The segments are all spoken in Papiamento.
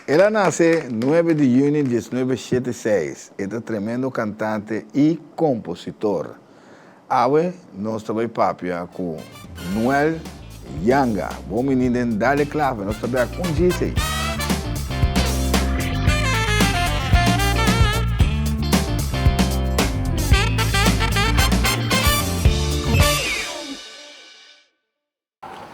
El a nase nuebe di yüni diesnuebe shete seis. E ta tremendo kantante i kompositor. Awe nos ta bai papia ku Noel Yanga. Bon bini den Dale Clave. Nos ta bek un djis ei.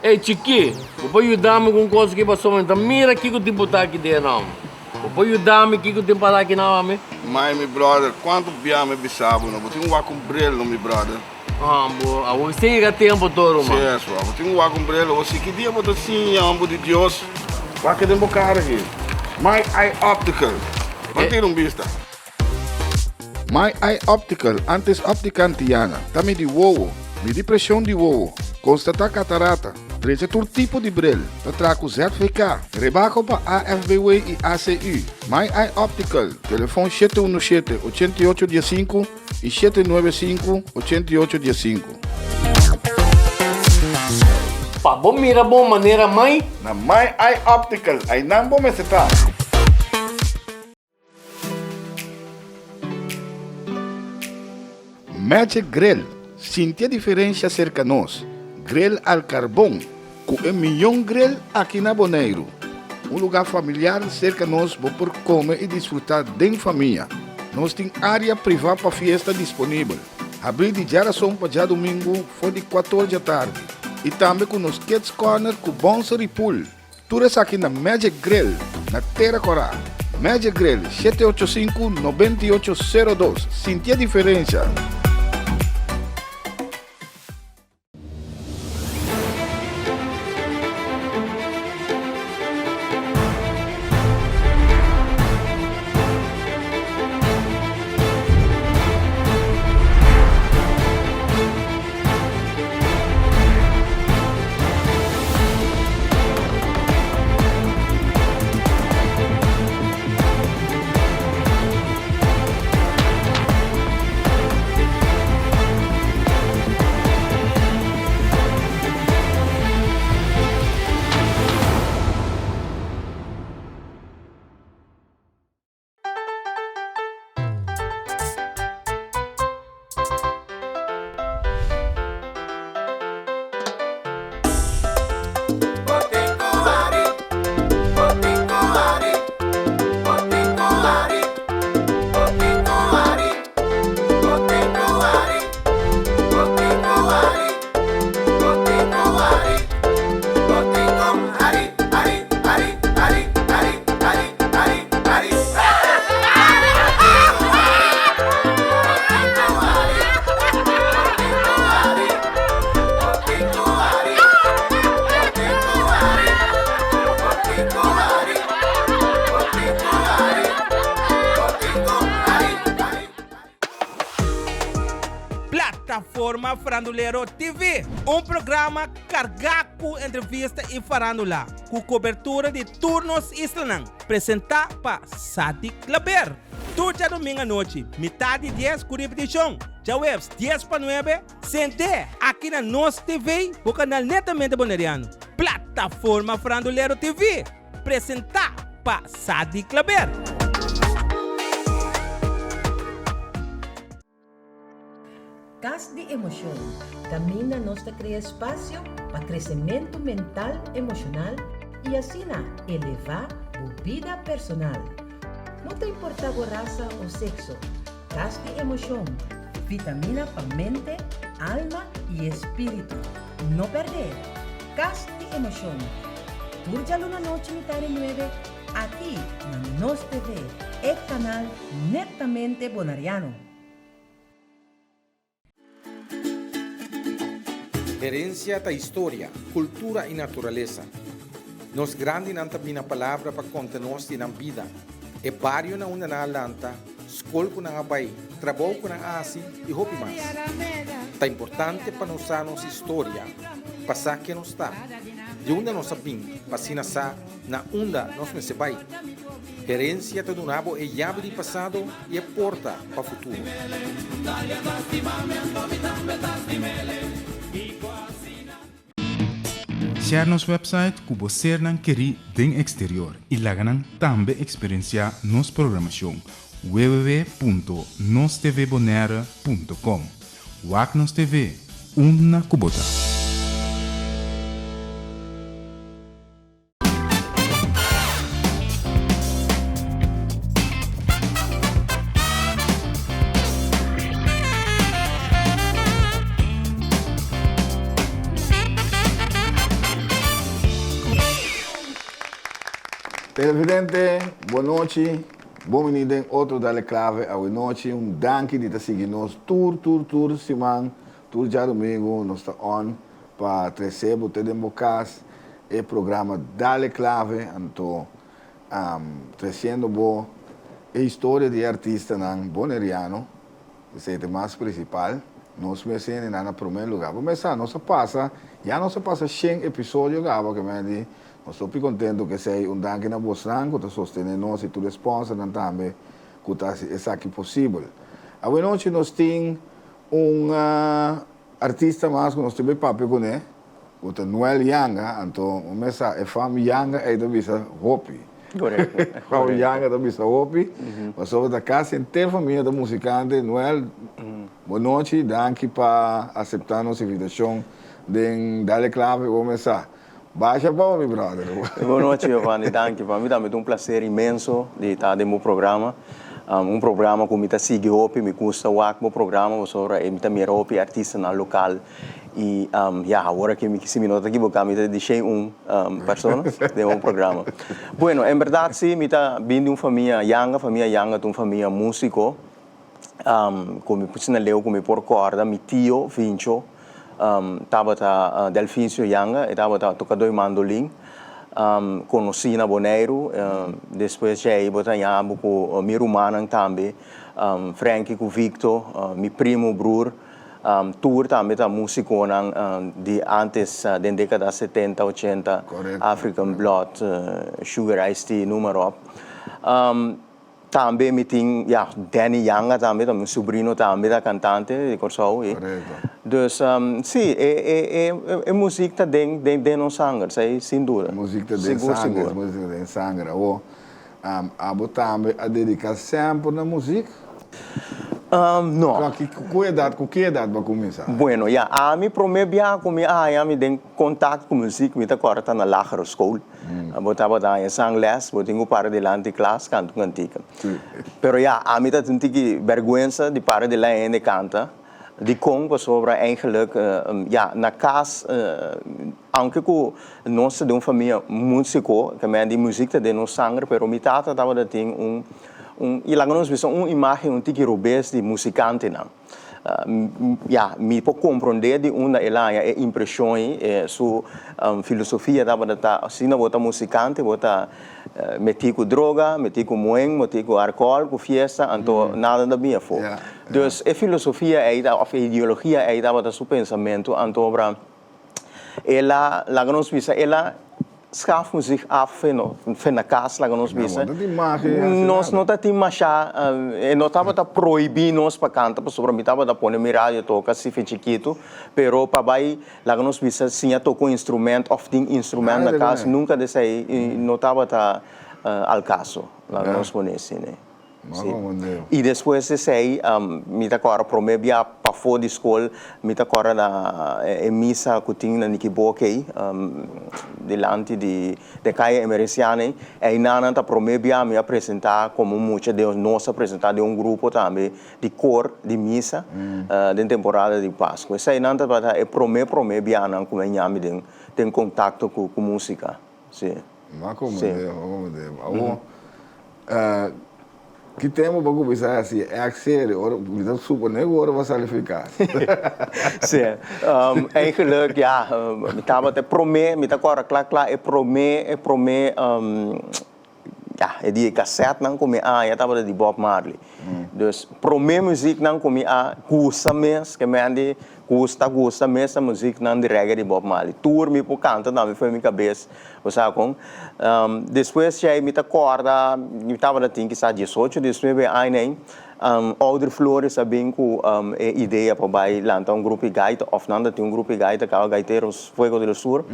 Ey chikí, bo por yuda mi ku un kos aki pasobra mi ta mira kiko tin por ta aki den nan. Bo por yuda mi kiko tin para aki nan ami? Mai mi brother, kuantu bia mi bisa bo no, bo tin un wak un bril no mi brother. Ah bo, awor sin yega tempo todo ruman. Si eso, bo tin un wak un bril, awor si ki dia bo ta siña homber di Dios? Wak den bo kara aki. My Eye Optical, ban tira un bista. My Eye Optical, antes Optica Antiana, ta midi wowo, midi presion di wowo, constata catarata, drecha tur tipo di bril, ta traha cu ZVK, rebaho pa AFBW y ACU. My Eye Optical, telefon 717 88 15 y 795 88 15. Pa bo mira bo manera mai. Na My Eye Optical, aynan bo mester ta. Magic Grill, Sinti e diferencia cerca nos. Grill al carbon, cu e miyon grill aki na Boneiru. Un lugar familiar cerca nos bo por come y disfruta den famia. Nos tin area priva pa fiesta disponibel. Habri di djarason pa djadumingu for di cuator djatardi. Y tambe cu nos Kids Corner cu bouncer y pool. Tur esaki na Magic Grill na Tera Kòrá. Magic Grill, 785 9802. Sinti e diferensha! Plataforma Farandulero TV, un programa kargá ku entrevista i farándula, ku kobertura di tur nos islanan, presentá pa Sadi Klaber. Tur djadumingu anochi, mitá di dies ku ripetishon, djaweps dies pa nuebe, sent'é aki na Nos TV, bo kanal netamente boneriano. Plataforma Farandulero TV, presentá pa Sadi Klaber. Kas di Emoshon, kaminda nos ta krea espasio pa kresementu mental emoshonal i asina elevá bo bida personal. No ta importá bo rasa o sekso, Kas di Emoshon, vitamina pa mente, alma i espíritu. No pèrdè! Kas di Emoshon, tur djaluna nochi mitá di nuebe aki na Nos TV, e kanal netamente bonariano. Herencia ta historia, cultura y naturalesa. Nos grandinan ta bina palabra pa conta nos di nan bida, e bario na unda nan a lanta, scol cu nan a bay, trabou cu nan a haci y hopi mas. Ta importante pa nos sa nos historia, pa sa ken nos ta, di unda nos a bin pa asina sa na unda nos mester bay. Herencia ta duna bo e yabi di pasado y e porta pa futuro. Share nos website ku bo sernan kerí den eksterior i laga nan tambe eksperensiá nos programashon www.nostvbonaire.com. Wak nos TV, unda ku bo ta. Televidente, bon nochi. Bon bini den otro Dale Clave awe nochi. Un danki di ta sigui nos tur tur tur siman, tur djadomingo nos ta on pa trece bo te den bo cas e programa Dale Clave anto treciendo bo e historia di e artistanan Boneriano, esey ta e mas principal, nos mes hendenan na prome lugar. Bo mes sa nos a pasa, ya nos a pasa shen episodio caba ke men di nos ta hopi contento cu esey, un danki na bosnan cu ta sostene nos y tur e sponsornan tambe cu ta haci esaki posibel. Awenochi nos tin un. Artista mas ku nos tin bai papia kuné ku ta Noel Yanga, anto un mes sa e fam Yanga ei ta bisa hopi. Korekto. Fam Yanga ta bisa hopi, pasobra ta kasi henter famia ta musikante. Noel, bon nochi, danki pa aseptá nos invitashon den Dale Clave, bo mes sa. Basha pa mi brother. Bon nochi Giovanni, danki. Pa mi tambe ta un placer inmenso di ta den bo programa. Un programa ku mi ta sigui hopi, mi gusta wak bo programa pasobra mi ta mira hopi artistanan lokal i ya awor aki mi si mi no ta ekiboká mi ta di shen un persona den bo programa. Bueno, en bèrdat si mi ta bin di un famia yanga, famia yanga ta un famia músiko. Ku mi puse na leu ku mi por kòrda mi tio Vincho tabata Delfincio Yanga, e tabata tokadó di mandolin, konosí na Boneiru. Despues djei bo ta haña bo ku mi rumannan tambe, Franky ku Victo, mi primo brur, tur tambe ta músikonan di ántes den dékada setenta, ochenta, African Blood, Sugar Ice Tea, numa ròp. Tambe mi tin, ya, Danny Yanga tambe ta mi subrino tambe ta cantante di Corsou y. Correcto. Dus, si, e e e e muziek ta den den den nos sanger, esey sin duda. Muziek ta den Sigur, sanger, sigur. muziek ta den sanger. Awor, abo tambe a dedica semper na muziek? No. Ku ku edad, ku ki edad bo a cuminsa? Bueno, ya, ami prome biaha cu mi a haya mi den contact cu muziek mi ta corda ta na lagere school. Bo tabata haña zangles, bo tin ku para dilanti klas kanta un kantika. Pero ya, ami ta tin tiki bèrgwensa di para dilanti hende kanta. Dikon? Pasobra eigenlijk, ya, na kas, aunke ku nos ta den un famia músiko, ke men di muzik ta den nos sanger, pero mi tata tabata tin un, un, i laga nos bisa un imágen un tiki robes di musikantenan. Ya, mi por komprondé di unda el a haña e impreshon ei, e su filosofia tabata ta, asina bo ta musikante, bo ta metí ku droga, metí ku muhén, metí ku alkohòl, ku fiesta, anto nada ta bin afó. Dus e filosofia ei òf e ideologia ei tabata su pensamentu, anto obra El a laga nos bisa, el a schaf muziek af fen na kas, laga nos bisa. Nos no ta tin masha, e no tabata prohibí nos pa kanta pasobra mi tabata pone mi radio toka si fen chikitu, pero pa bai laga nos bisa siña toka un instrument òf tin instrument na kas, nunka di esei no tabata al kaso, laga nos pone asina. Sí. I despues di esei mi ta kòrda promé bia pafó di skol, mi ta kòrda na e misa ku tin na Nikiboke ei, dilanti di den Kaya Emerenciana ei. Einan nan ta promé bia mi a presentá komo mucha den nos a presentá den un grupo tambe di kor di misa den temporada di Pasku. Eseinan tabata e promé promé bianan ku mi a ñami den den kontakto ku músika. Sí. Ma komo Deo, ma komo Deo. Awor, ki tempu bo kuminsá hasi act serio? Ora, mi ta suponé ku ora bo a sali for di kas. Sí. Eigenlijk, ja, mi tabata e promé, mi ta kòrda kla kla e promé, e promé, ja, e di e kasètnan ku mi a haña tabata di Bob Marley. Dus, promé muziknan ku mi a gusta mes, ke men di gusta gusta mes ta muziknan di reggae di Bob Marley. Tur mi por kanta tambe for mi kabes. Bo sa kon? Despues djei mi ta kòrda, mi tabata tin kisas diesocho, diesnuebe aña ei, Audrey Flores a bin ku e idea pa bai lanta un grupo di gaita òf nan ta tin un grupo di gaita kaba Gaiteros Fuego del Sur.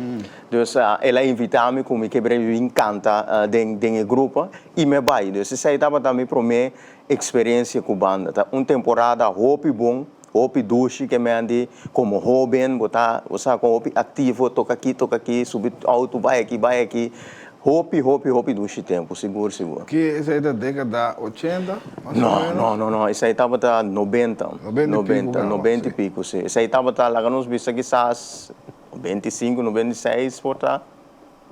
Dus el a invitá mi ku mi ke bin kanta den den e grupo i mi a bai. Dus esei tabata mi promé eksperensia ku banda. Ta un temporada hopi bon, hopi dushi ke men di komo hóben bo ta bo sa kon hopi aktivo toka aki toka aki subi outo bai aki bai aki. Hopi hopi hopi dushi tempu sigur sigur. Ki esei ta dekada ochenta mas o No menos? no no no esei tabata nobenta Nobenta i piku nobenta kaba nobenta i si. piku si esei tabata laga nos bisa kisas 95 96 por ta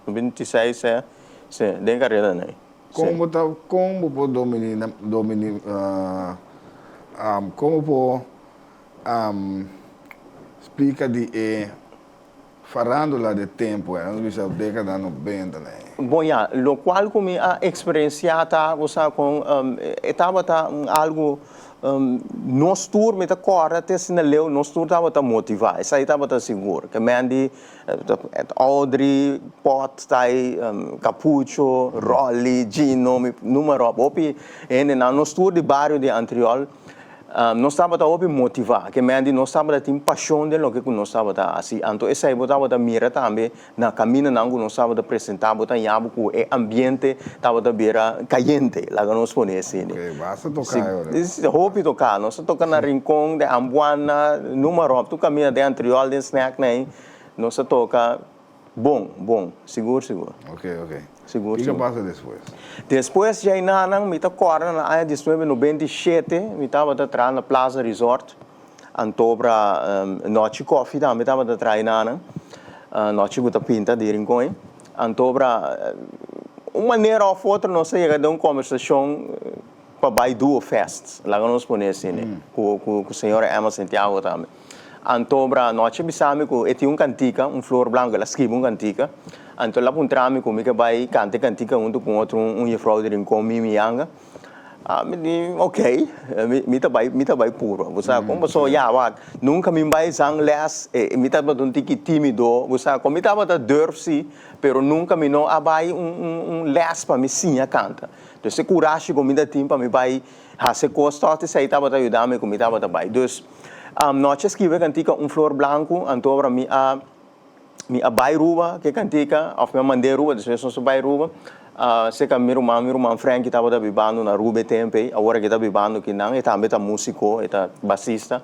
96 e si den kareda nei si. Kon bo ta kon bo por domini domini kon bo por splika di e Farándula de tempu ei, nos bisa dékada nobenta nei. Bon ya, lokual ku mi a eksperensiá ta ku sa kon e tabata un algu nos tur mi ta kòrda te asina leu nos tur tabata motivá, esei tabata sigur. Ke men di Audrey, Pot, Tai, Capucho, Rolly, Gino, mi numa ròp, hopi hendenan, nos tur di bario di Antriol. Nos tabata hopi motivá, ke men di nos tabata tin pashon den loke ku nos tabata hasi. Anto esei bo tabata mira tambe na kamindanan ku nos tabata presentá, bo ta haña bo ku e ambiente tabata bira kayente, laga nos pone asina. Oke, basta toká e ora. Si, hopi toká. Nos a toka na Rincon, den Ambuana, numa ròp, tur kaminda den Antriol, den Snèknan ei, nos a toka. Bon, bon, sigur, sigur. Ok, ok. Sigur, Kiko sigur. pasa despues? Despues djei nanan mi ta kòrda na aña diesnuebe nobenta i shete mi tabata traha na Plaza Resort, antobra Nochi Koffie tambe tabata traha enanan, Nochi ku ta pinta di Rincon ei. Antobra un manera òf otro nos a yega den un kòmbersashon pa bai Duo Fest, laga nos pone asina, ku ku señora Emma Santiago tambe. Anto bra anochi a bisa mi ku e tin un kantika, un flor blanku, el a skribi un kantika. Anto el a puntra mi ku mi ke bai kanta e kantika huntu ku un otro un jefrou di Rincon, Mimi Yanga. Mi di ok, mi ta bai, mi ta bai puru. Bo sa kon pasobra ya wak, nunka mi bai zang les, mi tabata un tiki timido, bo sa kon mi tabata durf si, pero nunka mi no a bai un un les pa mi siña kanta. Dus e kurashi ku mi ta tin pa mi bai hasi kos tòg esei tabata yuda mi ku mi tabata bai. Dus. Nochi a skibi e kantika Un Flor Blanku, anto ora mi a mi a bai Ruba ku e kantika, òf mi a mand'é Ruba, despues nos a bai Ruba, serka mi ruman, mi ruman Frankie tabata bibando na Ruba e tempu ei, awor aki e ta bibando kinan, e tambe ta músiko, e ta basista.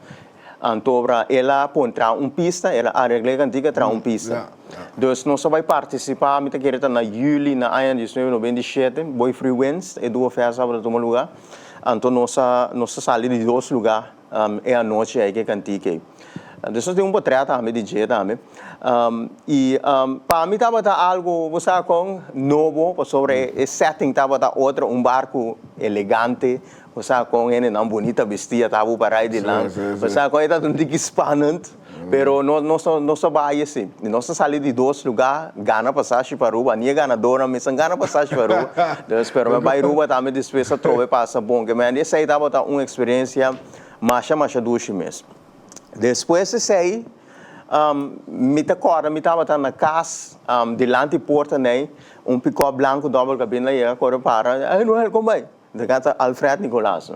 Anto ora el a pon traha un pista, el a areglá e kantika, traha un pista. Dus nos a bai partisipá, mi ta kere ta na yüli na aña 1997, Boy Free Winds, e duo fèsta tabata tuma lugá, anto nos a nos a sali di dos lugá. E anochi ei ke kantika ei. Dus nos tin un potret tambe di dje tambe. I pa mi tabata algu, bo sa kon, nobo pasobra e setting tabata otro, un barku elegante, bo sa kon, hendenan bunita bisti a tabu para ei dilan. Bo sa kon, e tabata un tiki spannend, pero nos nos a bai asi. I nos a sali di dos lugá, gana pasashi pa Aruba, ni e ganadornan mes a gana pasashi pa Aruba. Dus, pero mi a bai Aruba tambe despues atrobe pasa bon. Ke men di esei tabata un eksperensia masha masha dushi mes. Despues esei, mi ta kòrda mi tabata na kas, dilanti porta nei, un pikòp blanku dòbel kabina yega kore para, Ey Noel, kon bai? Ta kasa Alfred Nicolaas.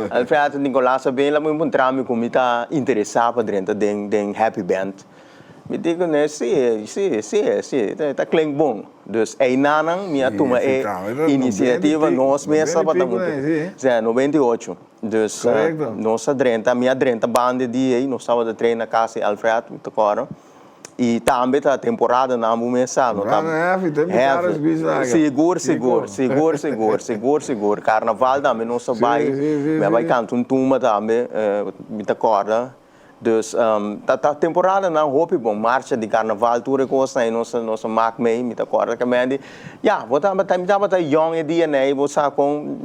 Alfred Nicolaas a bin la mi puntra mi ku mi ta interesá pa drenta den den Happy Band. Mi di kuné si, si, si, si, ta klink bon. Dus einanan mi a tuma e inisiativa nos mes tabata mutu. Si, 98. Dus nos a drenta, mi a drenta banda di ei, nos tabata train na kas di Alfred, mi ta kòrda. I tambe ta temporada nan bo mes sa no ta heavy. Sigur sigur sigur sigur sigur sigur carnaval tambe nos ta bai mi a bai canta un tumba tambe mi ta corda dus ta ta temporada nan hopi bon marcha di carnaval tur e cosnan ei nos nos a mak mei mi ta corda ke men di ya bo tabata mi tabata yong e dia nei bo sa con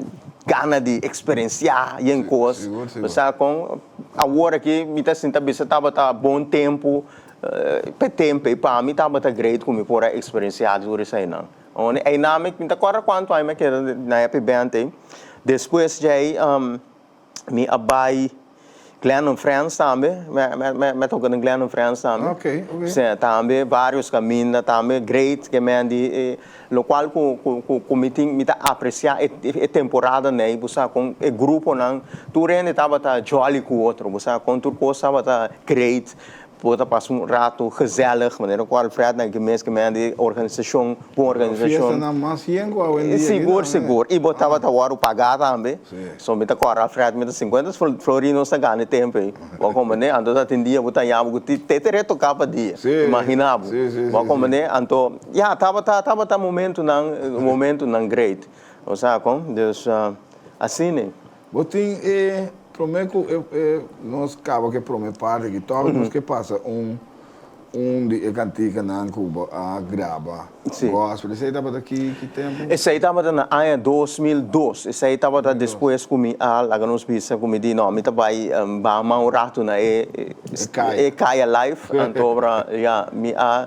gana di experiencia yen cos bo sa con. Awor aki mi ta sinta bisa tabata bon tempu, p'e tempu ei pa mi tabata great ku mi por a eksperensiá tur eseinan. Einan mi ta kòrda kuantu aña mi a keda na Happy Band ei. Despues djei mi a bai, Glenn and Friends tambe, mi a toca den Glenn and Friends tambe. Ok, ok. Si, tambe varios caminda, tambe great ke men di, locual cu cu cu mi tin, mi ta aprecia e e temporada nei, bo sa con e gruponan, tur hende tabata jolly cu otro, bo sa con tur cos tabata great. Bo ta pasa un rato gezellig, manera cu Alfred nan ki mes ki men di organisacion, bon organisacion. Fiestanan mas yen cu awendia. Sigur, sigur. Y bo tabata wòrdu pagá tambe. So mi ta kòrda Alfred mi ta 50 florin nos ta gana e tempo ei. Bo a komprendé? Anto ta tin dia bo ta yama cu ti te tere toká pa dia. Imagina bo. Bo a komprendé? Anto, ya, tabata, tabata momentonan, momentonan great. Bo sa kon? Dus, asina. Bo tin e prome ku e nos kaba ku e prome parti aki tòg nos ke pasa un un di e kantikanan ku bo a graba gospel. Esei tabata ki ki tempu? Esei tabata na aña 2002. Esei tabata despues ku mi a laga nos bisa ku mi di no mi ta bai bama un ratu na e e kaya life anto ora ya mi a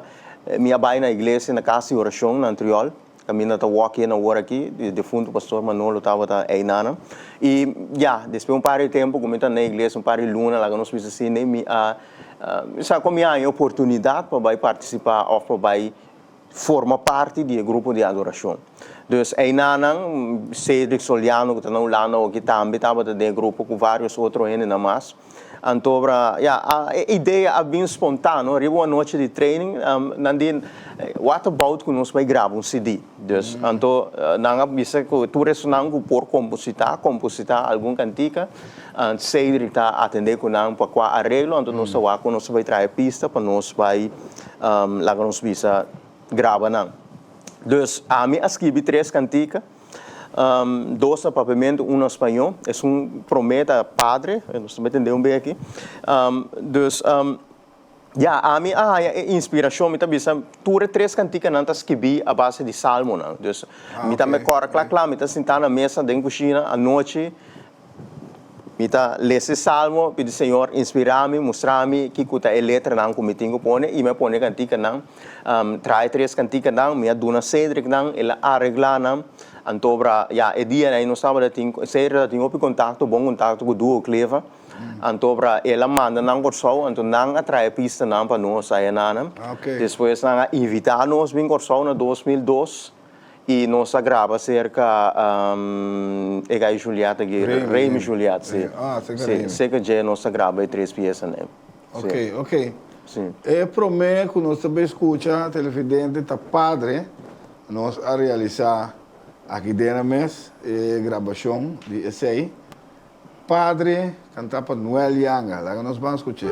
mi a bai na iglesia na kas di orashon na Antriol. Kaminda ta wòk e na ora aki, di defuntu pastor Manolo tabata einanan. I ya, despues un par di tempu ku mi ta na iglesia, un par di luna, laga nos bisa asina, mi a sa ku mi a haña oportunidat pa bai partisipá òf pa bai forma parti di e grupo di adorashon. Dus einanan, Cedric Soliano ku ta na Hulanda oki tambe tabata den e grupo ku vários otro hendenan mas. Antobra, ya, e idea a bin spontano riba un anochi di training, nan di, what about ku nos bai graba un CD? Dus, anto nan a bisa ku tur esunnan ku por kompositá, kompositá algun kantika, Cedric ta atendé ku nan pa kua areglo, anto nos ta wak ku nos ta bai traha e pista pa nos bai laga nos bisa graba nan. Dus, ami a skibi tres kantika. Dos na papiamentu, un na spañó. Esun promé ta Padre, nos ta mete un be aki. Dus, ya, ami a haña e inspirashon, mi ta bisa, tur e tres kantikanan ta skibí a base di salmonan. Dus, mi ta me kòrda kla kla, mi ta sintá na mesa den kushina anochi, Mi ta lesa e salmo, pidi Señor inspirá mi, mustra mi kiko ta e letranan ku mi tin ku pone, i mi a pone e kantikanan. Traha e tres kantikanan, mi a duna Cedric nan, el a areglá nan. Anto bra, ya, e dianan ei nos tabata tin, Cedric ta tin hopi kontakto, bon kontakto ku Duo Cleva. Anto bra, el a manda nan Kòrsou, anto nan a traha e pistanan pa nos ayanan. Despues nan a invitá nos bin Kòrsou na 2002. I nos a graba serka e gai Juliet aki, Remy Juliet, si. Ah, serka Remy. Si, serka dje nos a graba e tres piesanan. Ok, ok. Si. E promé ku nos ta bay skucha, televidente, ta Padre. Nos a realisá aki den nan mes e grabashon di esei. Padre, kantá pa Noel Yanga. Laga nos ban skuch'é.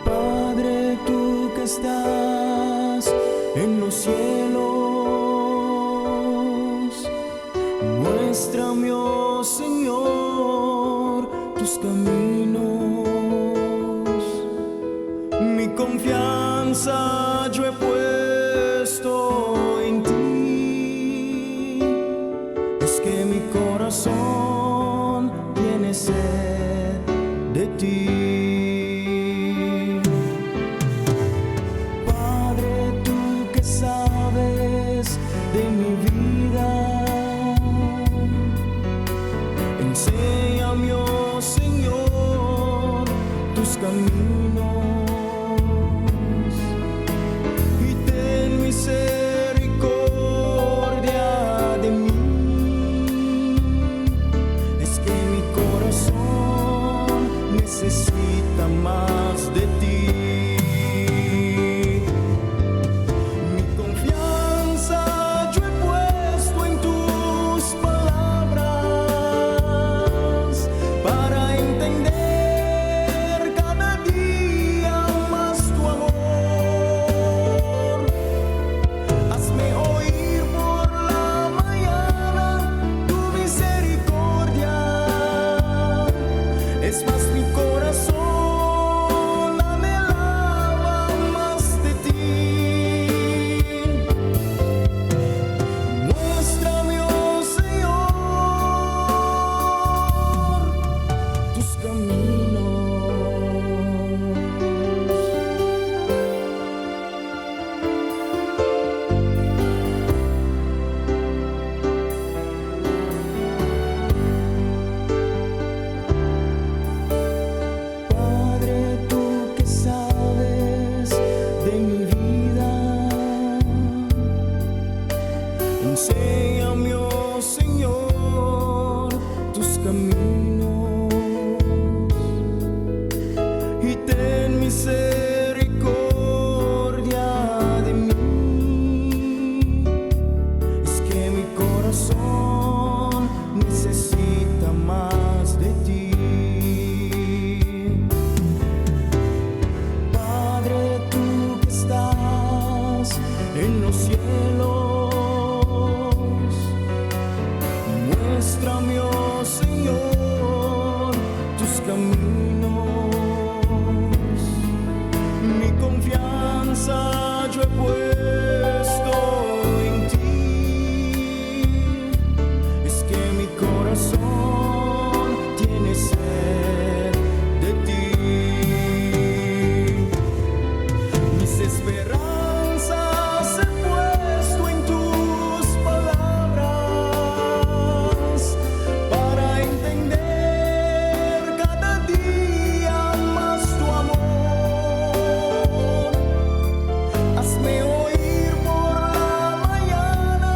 Padre tú que estás en los cielos, muéstrame, oh Señor, tus caminos. Mi confianza yo he puesto en ti. Es que mi corazón tiene sed de ti. Padre, tú que sabes de mi vida, enséñame, oh Señor, tus caminos y ten misericordia de mí. Es que mi corazón necesita más de ti. Mi confianza yo he puesto. Enséñame, oh Señor, tus caminos y ten misericordia de mí. Es que mi corazón necesita mas de ti. Padre, tú que estás en los cielos, muéstrame, oh Señor, tus caminos. Mi confianza yo he puesto en ti. Es que mi corazón tiene sed de ti. Mis esperanzas he puesto en tus palabras para entender cada día más tu amor. Hazme oír por la mañana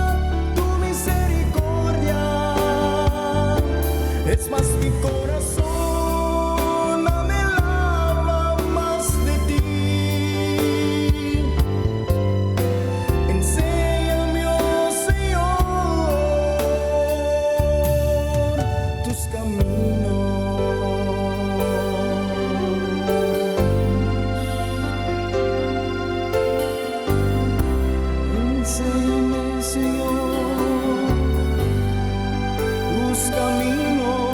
tu misericordia. Es más, mi corazón anhelaba más de ti. Enséñame, oh Señor, tus caminos. Enséñame, Señor, tus caminos.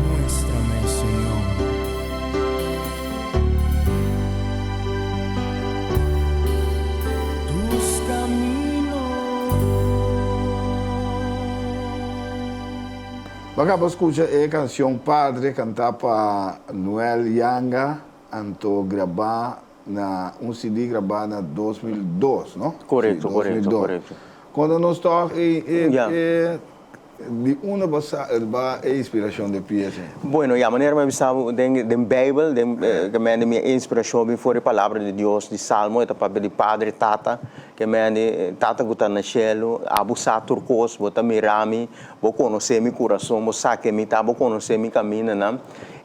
Muéstrame, Señor, tus caminos. Bo a kaba skucha e kanshon Padre kantá pa Noel Yanga anto grabá na un CD grabá na 2002, no? Korekto, Sí, korekto, 2002. korekto. Konta nos tòg e e Ya. e di unda bo sa ba e inspirashon di e piesa? Bueno, ya, manera mi a bisa bo, den den Bijbel, den ke mende mi e inspirashon bin for di Palabra di Dios, di Salmo, e ta papia di Padre, Tata, ke mende, Tata ku ta na shelu, abo sa tur kos, bo ta mira mi, Bo konosé mi kurason, bo sa ken mi ta, bo konosé mi kamindanan.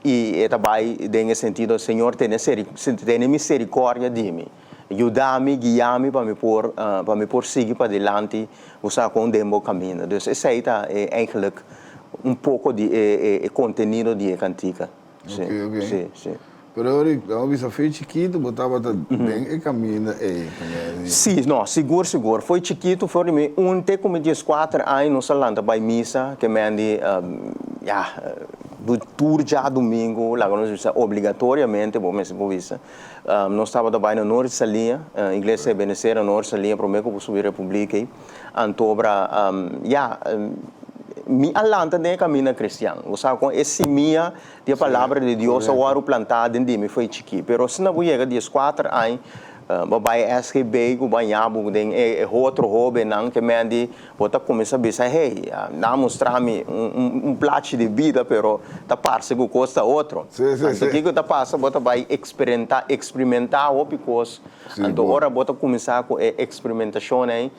I e ta bai den e sentido, Señor, tene tene miserikòrdia di mi. Yuda mi, guia mi pa mi por, pa mi por sigui padilanti, bo sa kon den bo kaminda. Dus esei ta e eigenlijk un poko di e e kontenido di e kantika. Sí, Oké, oké. sí, sí. Pero Rick, bo a bisa fe chikitu bo tabata den e kaminda ei tambe. Sí, no, sigur, sigur. Fo'i chikitu, for di mi un te ku mi dieskuater aña nos a lanta bai misa, ke men di, ya, tur djadumingu, laga nos bisa obligatoriamente, bo mester por bisa. Nos tabata bai na Noord Saliña, Iglesia Ebenezer na Noord Saliña promé ku bo subi Republiek ei. Antobra, ya, mi a lanta den e kaminda kristian. Bo sa kon e simia Di e palabra di Dios a wòrdu plantá den di mi fo'i chikí. Pero asina bo yega dieskuater aña, bo bai SGB ku bañá bo den e otro hóbennan ke men di bo ta kuminsá bisa, hey, nan a mustra mi un plachi di bida pero ta parse ku kos ta otro. Anto kiko ta pasa? Bo ta bai eksperimenta eksperimentá hopi kos. Anto ora bo ta kuminsá ku e eksperimentashon ei,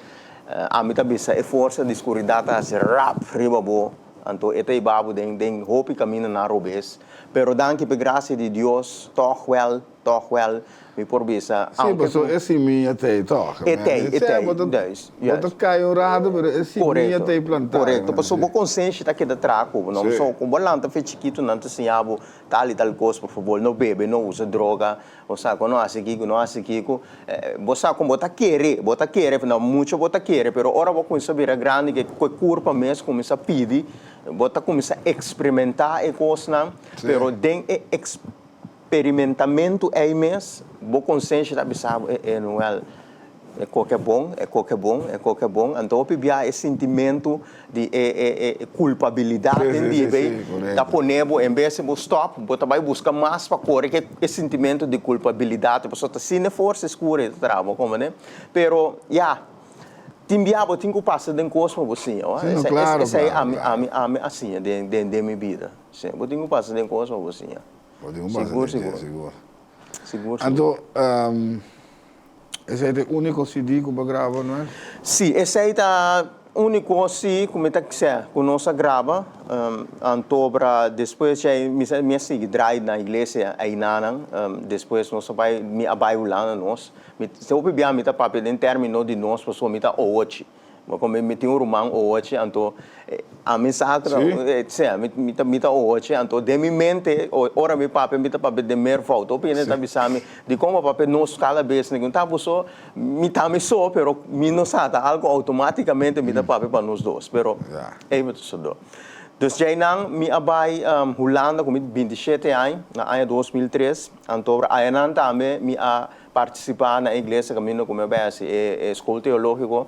ami ta bisa e forsa di skuridat ta hasi rap riba bo. Anto e ta hiba bo den den hopi kamindanan robes. Pero danki p'e grasia di Dios, tòg wèl, tòg wèl, mi por bisa, Sí, aunke paso ku. e simia ta ei tòg. E ta ei, e ta ei, Bo ta, juist, bo ta juist. kai un rato, pero e simia ta ei plantá. Korekto, pasobra bo konsenshi ta keda traha ku bo, no? Sí. So, ku bo lanta fe chikitu nan ta siña bo tal i tal kos, por fabor, no bebe, no usa droga, Bo sa ku no hasi kiko, no hasi kiko. Bo sa ku bo ta kere, bo ta kere, no mucho bo ta kere, pero ora bo kuminsá bira grandi ke ku e kurpa mes kuminsá pidi, bo ta kuminsá eksperimentá e kosnan, pero den e eksperimentamentu ei mes bo konsenshi ta bisa bo, e e Noel, E koke bon, e koke bon, e koke bon. Anto hopi bia e sintimentu di e e e kulpabilidat den di bay ta pone bo en bes di bo stòp, bo ta bai buska mas pa kore ku e sintimentu di kulpabilidat. Pasobra ta asina e forsa e skura e ta traha, bo komprende? Pero ya. Tin bia bo tin ku pasa den kos pa bo siña, wak. Sí, no, klaro, Esei klaro, ami, klaro. ami, ami a siña den, den, den mi bida. Sí, bo tin ku pasa den kos pa bo siña. Bo tin ku pasa Sigur, den dje, sigur. sigur. Sigur, sigur. Anto, esei ta e úniko CD ku bo a graba, Noel? Sí, esei ta úniko sí ku mi ta kse ku nos a graba. Antobra despues djei mi sa mi a sigui draai na iglesia einanan. Despues nos a bai, mi a bai Hulanda nos. Mi hopi bia mi ta papia den termino di nos pasobra mi ta ohochi. Bo komo mi tin un ruman ohochi anto ami sa ku ta mi ta mi ta ohochi anto den mi mente ora mi papia mi ta papia den meervoud. Hopi hende ta bisa mi dikon bo papia nos kada bes mi ta boso mi ta mi so pero mi no sa ta algo automaticamente mi ta papia pa nos dos pero ey mi ta sodó. Dus djeinan mi a bai Hulanda ku mi 27 aña na aña 2003 anto ayanan tambe mi a Partisipá na e iglesia kaminda ku mi a bai hasi e skol teológiko.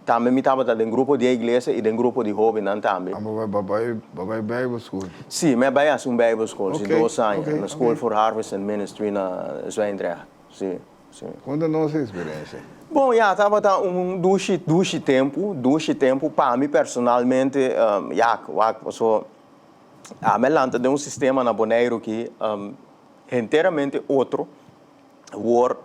Tambe mi tabata den grupo di e iglesia i den grupo di hóbennan tambe. Amo bai bai bo bai Bijbelschool? Sí, mi a bai hasi un Bijbelschool, sí, dos aña, na School for Harvest and Ministry na Zwijndrecht. Sí, sí. Konta nos e eksperensia. Bon, ya, tabata un dushi, dushi tempu, dushi tempu pa mi personalmente, ya, wak, paso ami a lanta den un sistema na Boneiru ki henteramente otro. Awor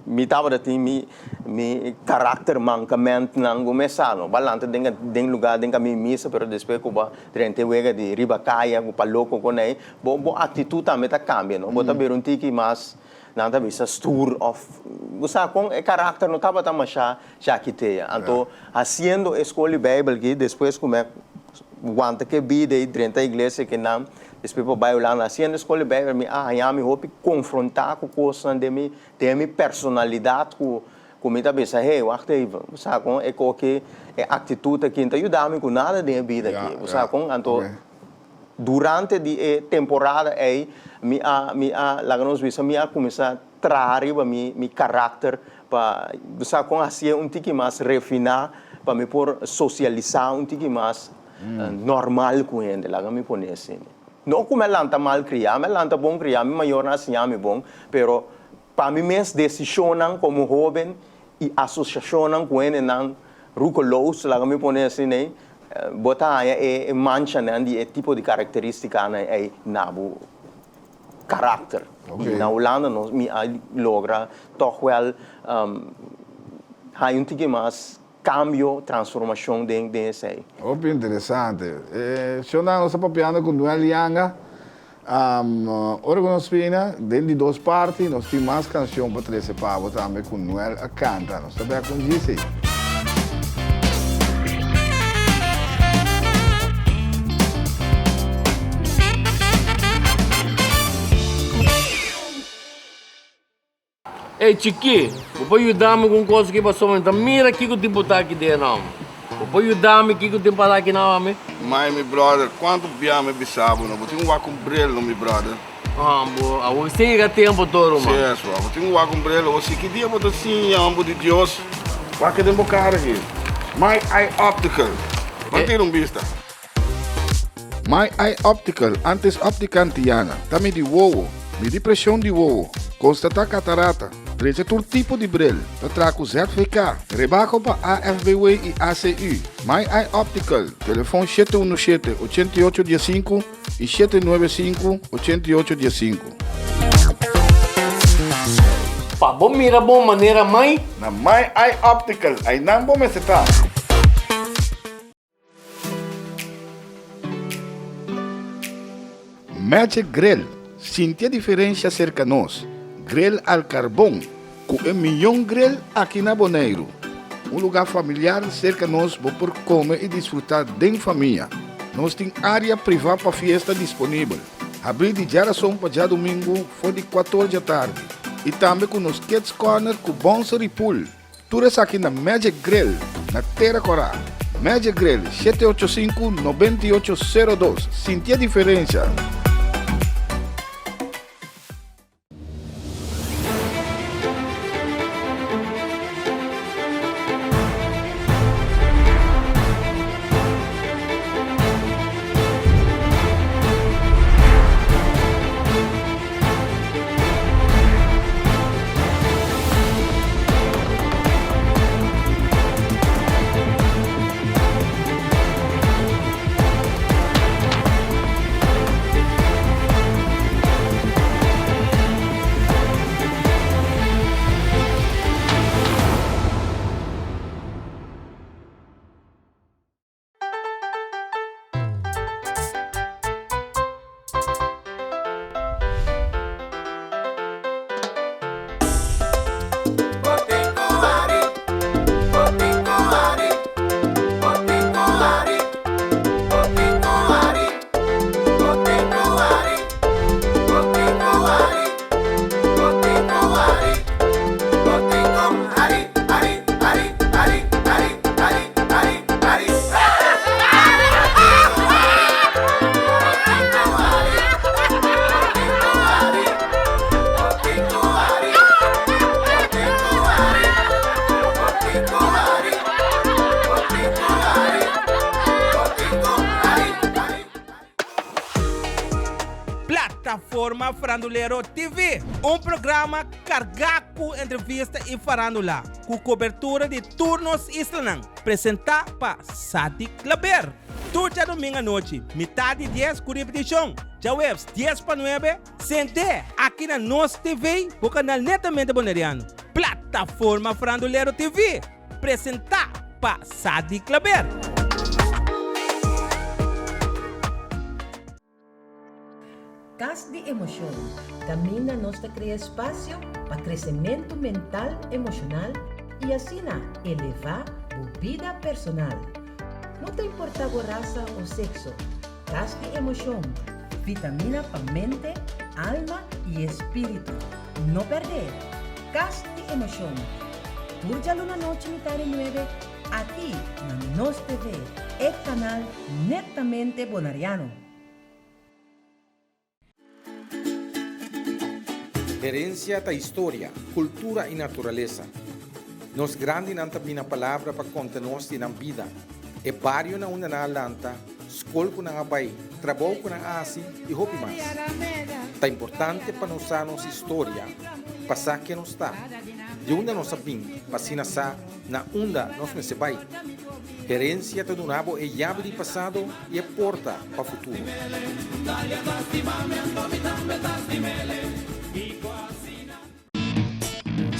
mi tabata tin mi mi karakter mankamentnan ku mi sa no. Bo a lanta den den luga den kamin misa pero despues ku bo a drenta e wega di riba kaya ku pa loko kon ei bo bo aktitut tambe ta kambia no. Bo ta bira un tiki mas nan ta bisa stuur of bo sa kon e karakter no tabata masha shakitea. Anto hasiendo e skol di beibel aki despues ku mi a wanta ke bida ei drenta iglesia kinan Despues pa bai Hulanda haciendo escola di Bijbel mi a haña mi hopi confronta cu cosnan den mi den mi personalidad cu cu mi ta bisa hey wacht even bo sa con e coki e actitud aki no ta yuda mi cu nada den e bida aki bo sa con anto durante di e temporada ey mi a mi a laga nos bisa mi a cuminsa traha riba mi mi caracter pa bo sa con hacié un tiki mas refina pa mi por socialisa un tiki mas Normal ku hende, laga mi pone asina. No ku mi a lanta mal kriá, mi a lanta bon kriá, mi mayornan a siña mi bon, pero pa mi mes desishonnan komo hóben i asosiashonnan ku hendenan rukeloos, laga mi pone asina ei, bo ta haña e manchanan di e tipo di karakteristikanan ei na bo karakter. I na Hulanda nos mi a logra tòg wèl haña un tiki mas Cambio, transformacion den den esey. Hopi interesante. E shownan nos ta papiando cu Noel Yanga. Ora cu nos bina den di dos parti nos tin mas cancion pa trece pa bo tambe cu Noel a canta. Nos ta bek un djis ey. Ey chikí, bo por yuda mi ku un kos aki pasobra mi ta mira kiko tin por ta aki den nan. Bo por yuda mi kiko tin para aki nan ami? Mai mi brother, kuantu bia mi bisa bo no, bo tin un wak un bril no mi brother. Ah bo, awor sin yega tempo tur ruman. Si es bo, bo tin un wak un bril, awor si ki dia bo ta siña homber di Dios? Wak den bo kara aki. My Eye Optical, ban tira un bista. My Eye Optical, antes Optica Antiana, ta midi wowo, midi presion di wowo, constata catarata, drecha tur tipo di bril, ta traha cu ZVK, rebaho pa AFBW y ACU. My Eye Optical, telefon 717 88 15 y 795 88 15. Pa bo mira bo manera mai. Na My Eye Optical, aynan bo mester ta. Magic Grill, Sinti e diferencia cerca nos. Grill al carbon, cu e miyon grill aki na Boneiru. Un lugar familiar cerca nos bo por come y disfruta den famia. Nos tin area priva pa fiesta disponibel. Habri di djarason pa djadumingu for di cuator djatardi. Y tambe cu nos Kids Corner cu bonser y pool. Tur esaki na Magic Grill na Tera Corá. Magic Grill, 785 9802. Sinti e diferencia! Plataforma Farandulero TV, un programa kargá ku entrevista i farándula, ku kobertura di tur nos islanan, presentá pa Sadik Klaber. Tur djadumingu anochi, mitá di dies ku ripitishon, djaweps dies pa nuebe, sent'é aki na Nos TV, bo kanal netamente boneriano, Plataforma Farandulero TV, presentá pa Sadik Klaber. Kas di Emoshon, kaminda nos ta krea espasio pa kresementu mental, emoshonal i asina elevá bo bida personal. No ta importá bo rasa o sekso, Kas di Emoshon, vitamina pa mente, alma i espíritu. No pèrdè! Kas di Emoshon, tur djaluna nochi mitá di nuebe aki na Nos TV, e kanal netamente bonariano. Herensia ta historia, kultura i naturalesa. Nos grandinan ta bina palabra pa konta nos di nan bida, e bario na unda nan a lanta, skol ku nan a bai, trabou ku nan a hasi i hopi mas. Ta importante pa nos sa nos historia, pa sa ken nos ta, di unda nos a bin pa asina sa na unda nos mester bai. Herensia ta duna bo e yabi di pasado i e porta pa futuro.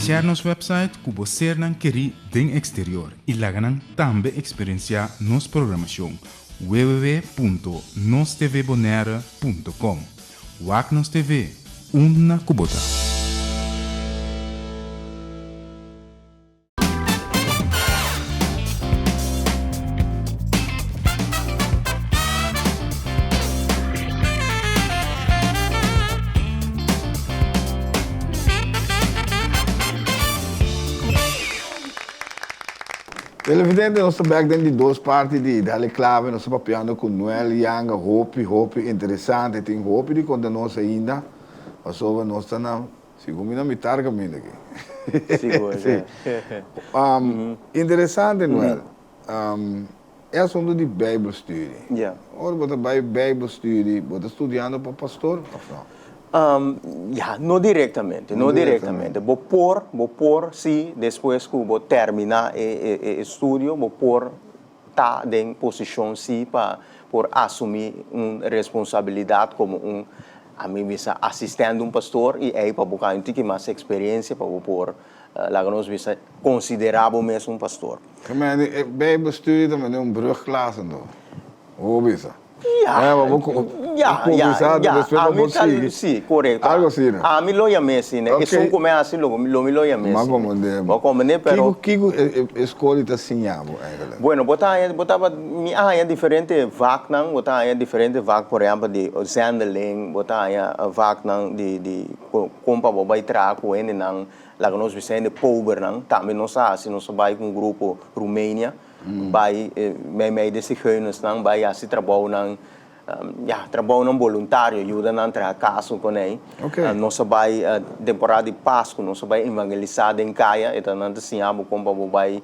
Share nos website ku bo sernan kerí den eksterior i laga nan tambe eksperensiá nos programashon www.nostvbonaire.com. Wak nos TV, unda ku bo ta. Televidente, nos ta bek den di dos parti di Dale Clave. Nos ta papiando cu Noel Yanga, hopi, hopi interesante. Tin hopi di conta nos ainda, pasobra nos ta na Sigur mi na mitar caminda aki. Sigur, Sí. Interesante, Noel. E asunto di Bijbelstudie. Ja. Ora bo ta bai Bijbelstudie, bo ta studiando pa pastor of no? Ja, no directamente, no directamente. Bo por, bo por si despues cu bo termina e e estudio, bo por ta den posicion si pa por asumi un responsabilidad como un, ami bisa, asistent di un pastor y ey pa bo gana un tiki mas experiencia pa bo por, laga nos bisa, considera bo mes un pastor. Gemeente, e Bijbelstudie ta mende un brugklas anto, bo por bisa? Ja, ja, ja, ja, ami ta, si, korekto. Algo asina. Ami lo yam'é asina. Ok. Esun ku mi hasi lo lo mi lo yam'é M'a asina. komprendé. Bo a komprendé, pero. Kiko, kiko e e skol di ta siña bo eigenlijk? Bueno, bo ta haña, bo tabata, mi a haña diferente vaknan, bo ta haña diferente vak, por ehèmpel di zendeling, bo ta haña vaknan di di kon pa bo bai traha ku hendenan, laga nos bisa hende pobernan, tambe nos a hasi, nos a bai ku un grupo Rumenia. Bai meimei di zigeunersnan, bai hasi trabounan, ya, trabounan boluntario, yuda nan traha kas ku konei. Nos a bai temporada di Pasku, nos a bai evangelisá den kaya, e ta nan ta siña bo kon pa bo bai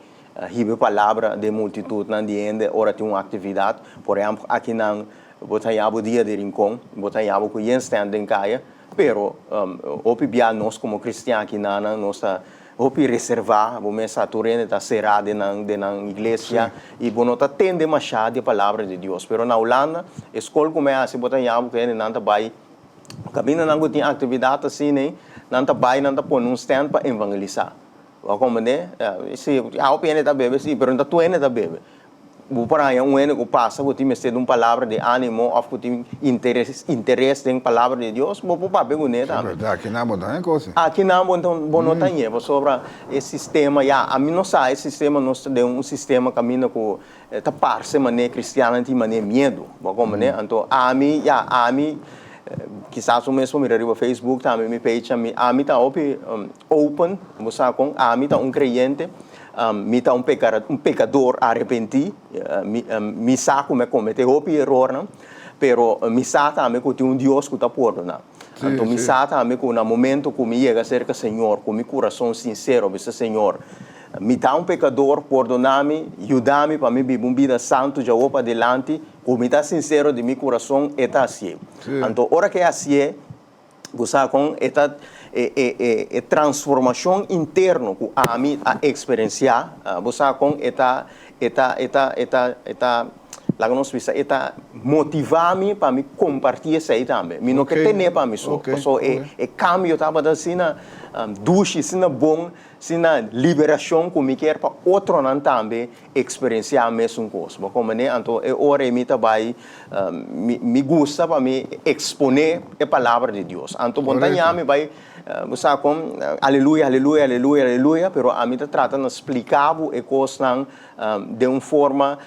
hiba e palabra den multitutnan di hende ora tin un aktividat. Por ehèmpel, akinan bo ta haña bo dia di Rincon, bo ta haña bo ku yen stènt den kaya, pero hopi bia nos komo kristian akinanan nos ta Hopi reservá, bo mes sa tur hende ta será den nan den nan iglesia i bo no ta tende mashá di e palabra di Dios. Pero na Hulanda e skol ku mi a hasi bo ta yama ku hendenan ta bai kaminda nan ku tin aktividat asina ei, nan ta bai nan ta pone un stand pa evangelisá. Bo a komprendé? Si hopi hende ta bebe si, pero no ta tur hende ta bebe. Bo por haña un hende ku pasa ku tin mester di un palabra di ánimo òf ku tin interes interes den palabra di Dios, bo por papia kuné tambe. Sí, bèrdat. Akinan bo no ta haña kos. Akinan bo bo no ta hañ'é pasobra e sistema ya, ami no sa e sistema, nos ta den un sistema kaminda ku ta parse manera kristiannan tin manera miedu, bo a komprendé? Anto ami ya, ami kisas bo mes por mira riba Facebook tambe mi page, ami ami ta hopi open, bo sa kon, ami ta un kreyente. Mi ta un pekador arepentí. Mi sa ku mi a kometé hopi erornan, pero mi sa tambe ku tin un Dios ku ta pordoná. Anto mi sa tambe ku na momento ku mi yega serka Señor ku mi kurason sinsero, bisa, Señor, mi ta un pekador, pordoná mi, yuda mi pa mi biba un bida santu djawo padilanti, ku mi ta sinsero di mi kurason, E ta hasié. Anto ora ku E hasié. Bo sa kon e ta e e e e transformashon interno ku ami a eksperensiá, bo sa kon e ta e ta e ta e ta e ta laga nos bisa e ta motivá mi pa mi kompartí esei tambe. Mi no ke ten'é pa mi so, paso e e kambio tabata asina dushi, asina bon, asina liberashon ku mi kier pa otronan tambe Eksperensiá mesun kos. Bo komprendé? Anto e ora ei mi ta bai, mi mi gusta pa mi eksponé e palabra di Dios. Anto bo ta ña mi bai, bo sa kon, aleluya, aleluya, aleluya, aleluya, pero ami ta trata na splika bo e kosnan den un forma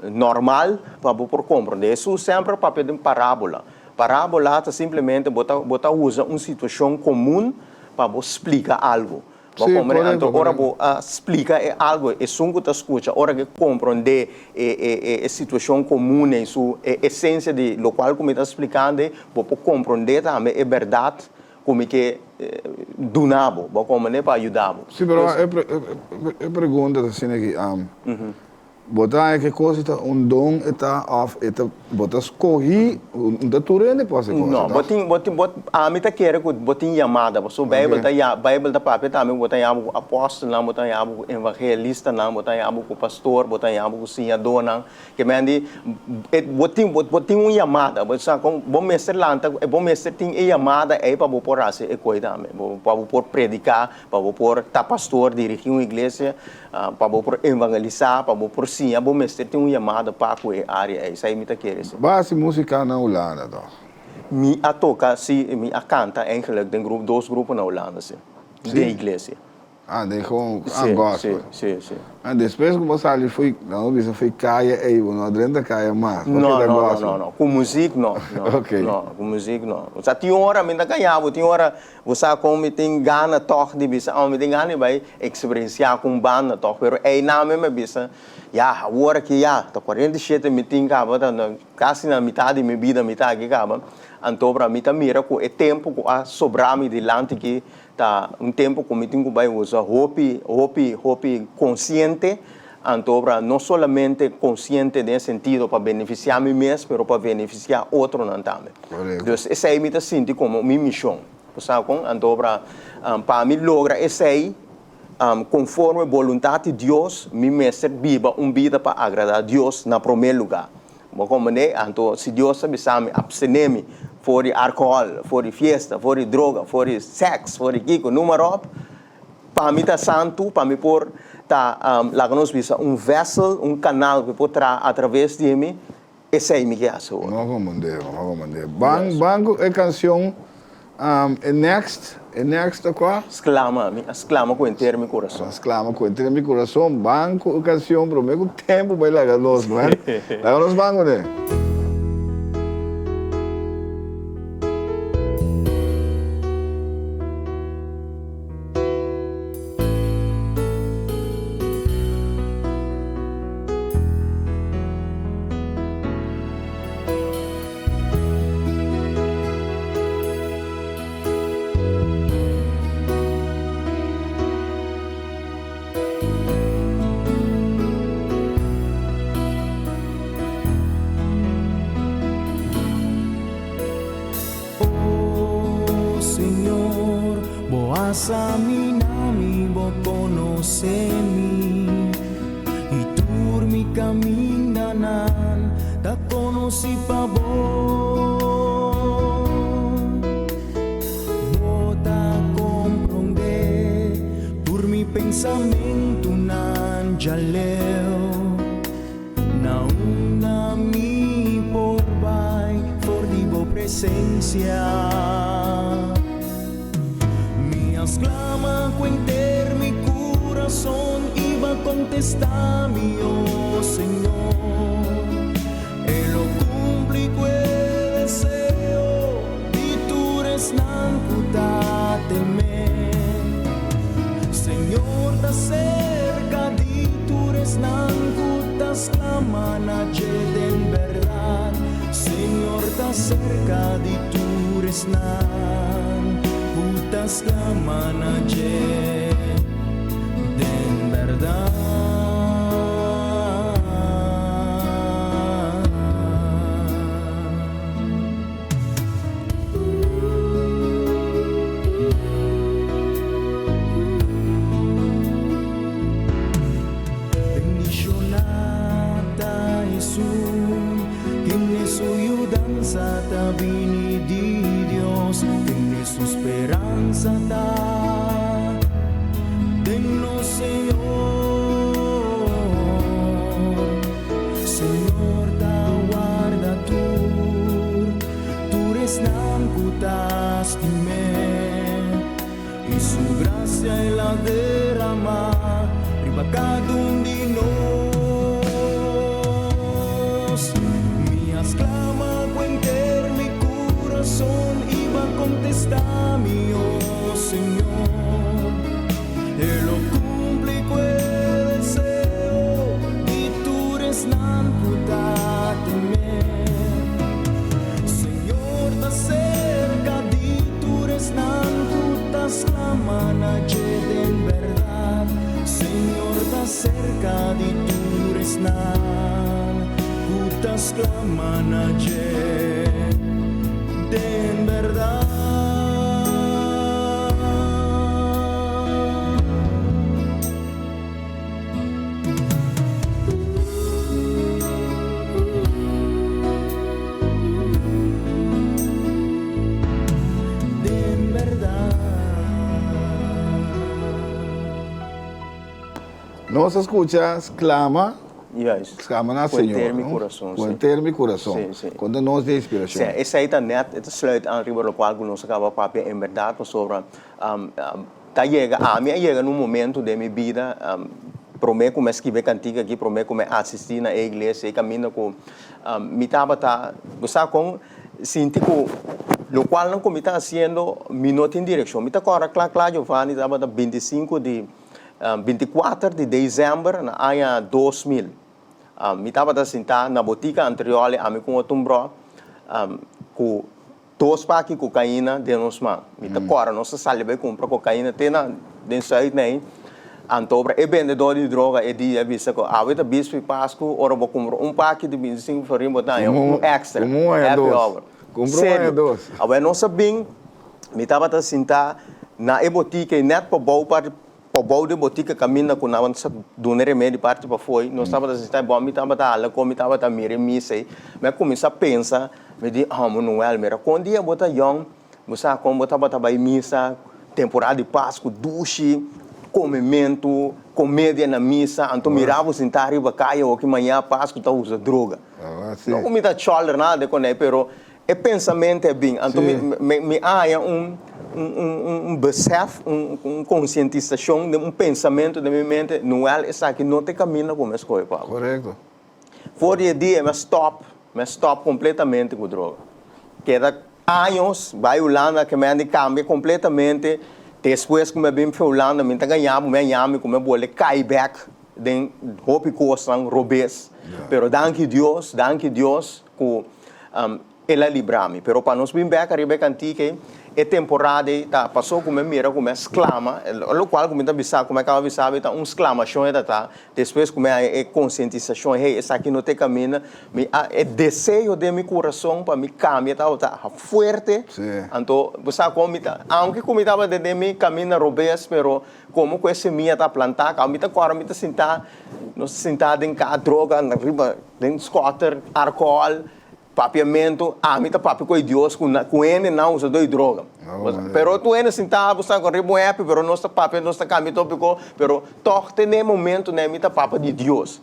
normal pa bo por komprendé. Hesus semper a papia den parábola. Parábola ta simplemente bo ta bo ta usa un situashon komun pa bo splika algu. Bo Sí, komprende? korekto, Anto ora korekto. bo a splika e algo, esun ku ta skucha, ora ke komprondé e e e e situashon komun ei, su e esensia di lokual ku mi ta splikando ei, bo por komprondé tambe e bèrdat ku mi ke duna bo. Bo komprendé? Pa yuda bo. Sí, pero Dus. e pre e pregunta ta asina aki, Bo ta haña ke kos ta un don e ta òf e ta bo ta skohí un ta tur hende por hasi kos No, bo ta? tin bo tin bo ami ta kere ku bo tin yamada pasobra Beibel ta ya Beibel ta papia tambe ku bo ta yama ku apòstelnan bo ta yama ku evangelistanan bo ta yama ku pastor bo ta yama ku siñadónan ke men di e bo tin bo tin un yamada bo sa kon bo mester lanta bo mester tin e yamada ei pa bo por hasi e koi tambe bo pa bo por prediká pa bo por ta pastor dirigí un iglesia. Pa bo por evangelisá, pa bo por siña, bo mester tin un yamada pa ku e área ei. Esei mi ta kere si. Bo a hasi músika na Hulanda tòg? Mi a toka, si, mi a kanta eigenlijk den grupo, dos grupo na Hulanda, si. Si? Den iglesia. Ah, den gewoon, ah, Si, gospel. si, si, si. Ah, despues ku bo sali fo'i, nan bo bisa fo'i kaya ei, bo no a drenta kaya mas, bo No, keda no, no, gospel. no, no. Ku muzik no, no, Ok. no, ku muzik no. Osea, tin ora mi ta kaña bo, tin ora Bo sa kon mi tin gana tòg di bisa, oh, mi tin gana di bai eksperensiá ku un banda tòg, pero einan mi a bisa, ya, awor aki ya, ta 47 mi tin kaba, ta kasi na mitad di mi bida mi ta aki kaba, anto pra mi ta mira ku e tempu ku a sobra mi dilanti aki ta un tempu ku mi tin ku bai usa hopi, hopi, hopi konsiente, anto pra no solamente konsiente den e sentido pa benefisiá mi mes, pero pa benefisiá otronan tambe. Dus esei mi ta sinti komo mi mishon. Bo sa kon? Anto ora pa mi logra esei, konforme boluntat di Dios, mi mester biba un bida pa agradá Dios na promé lugá. Bo komprendé? Anto si Dios ta bisa mi apstené mi for di alkohòl, for di fiesta, for di droga, for di sèks, for di kiko, numa ròp, pa mi ta santu, pa mi por ta, laga nos bisa, un vèsel, un kanal ku por traha atraves di mi, Esei mi ke hasi hoor. No komprendé, no komprendé. Ban, ban ku e kanshon, e next, e next ta kua? Sklama, mi a sklama ku henter mi kurason. A sklama ku henter mi kurason. Ban ku e kanshon promé ku tempu bai laga nos, no? Laga nos ban kuné. O Señor, bo a samina mi, bo konosé mi, i tur mi kamindanan ta konosí pa bo. Bo ta komprondé tur mi pensamentunan djaleu. Na unda mi por bai for di bo presencia? Mi a sclama cu henter mi curason y bo a contesta mi, oh Señor. E lo cumpli cu e deseo di tur esnan cu ta teme. Señor ta cerca di tur esnan cu ta sclama na dje den berdad. Señor ta cerca di tur esnan cu ta sclama na dje den berdad. Su speransa ta den nos Señor. Señor ta warda tur, tur esnan ku ta stim'é, i su grasia el a derama riba kada un di nos. Mi a sklama ku henter mi kurason i bo a kontestá mi, o Señor. E lo kumpli ku e deseo di tur esnan ku ta tem'é. Señor ta serka di tur esnan ku ta sklama na dje den bèrdat. Señor ta serka di tur esnan ku ta sklama na dje den bèrdat. Den bèrdat. Nos a skucha sklama, Juist. sklama na Ku Señor, henter mi no? kurason, Ku sí. henter mi kurason. Sí, sí. Konta nos di e inspirashon. Sí, esei ta nèt, e ta sluit aan riba lokual ku nos a kaba papia en bèrdat, pasobra Ta yega, ami a yega na un momento den mi bida, prome ku mi a skibi e kantika aki, prome ku mi a asistí na e iglesia, e kaminda ku mi tabata, bo sa kon, sinti ku lokualnan ku mi ta hasiendo mi no tin direkshon. Mi ta kòrda kla kla Giovanni, tabata bintisinku di, bintikuater di desèmber na aña 2000. Mi tabata sintá na botika anterior, ami ku un otro brò, ku Dos paki kokaina den nos man. Mi ta kòrda nos a sali bai kumpra kokaina te na den Zuid nei. Anto obra e bendedó di droga e dia a bisa ku awe ta bispu i Pasku ora bo kumpra un paki di bintisinko florin bo ta haña un èkstra. Happy hour. Serio. Awe nos a bin, mi tabata sintá na e botika ei nèt pabou parti Pabou di botika kaminda ku nan sa duna remedi parti pafoi, nos tabata sinta e bon, mi tabata hala kon mi tabata mira e misa ei. Mi a kuminsá pensa, mi di, Amo Noel, mira kon dia bo ta yòn, bo sa kon bo tabata bai misa, temporada di Pasku, dushi, komementu, komedia na misa, anto mira bo sintá riba kaya oki maña Pasku ta usa droga. No ku mi ta chòlder nada de konei, pero E pensamentu a bin, anto mi mi a haña un un besef, un un konsientisashon den un pensamentu den mi mente, Noel esaki no ta e kaminda ku mi a skohe pa bo. Korekto. For di e dia mi a stòp, mi a stòp kompletamente ku droga. Keda años bai Hulanda ke mi a di kambia kompletamente, despues ku mi a bin for Hulanda mi ta gaña bo, mi a haña mi ku mi a bolbe kai bèk den hopi kosnan robes, pero danki Dios, danki Dios ku El a libra mi. Pero pa nos bin bek ariba e kantika ei, e temporada ei ta pasó ku mi a mira ku mi a sklama, lokual ku mi ta bisa, ku mi a kaba bisa bo, ta un sklamashon e ta ta, despues ku mi a haña e konsientisashon, hey, esaki no ta e kaminda, mi a, e deseo den mi kurason pa mi kambia tabata fuerte, anto bo sa kon mi ta, aunke ku mi tabata den mi kaminda robes, pero komo ku e semia ta plantá, kaba mi ta kòrda mi ta sintá, nos ta sintá den ka droga riba. Den skotter, alcohol, papiamentu, ami ta papia ku e Dios ku ku hende nan usa doi droga. Pero tur hende sinta bo sta riba un happy pero nos ta papia nos ta kambia topiko pero tog te ne momento ne mi ta papia di Dios.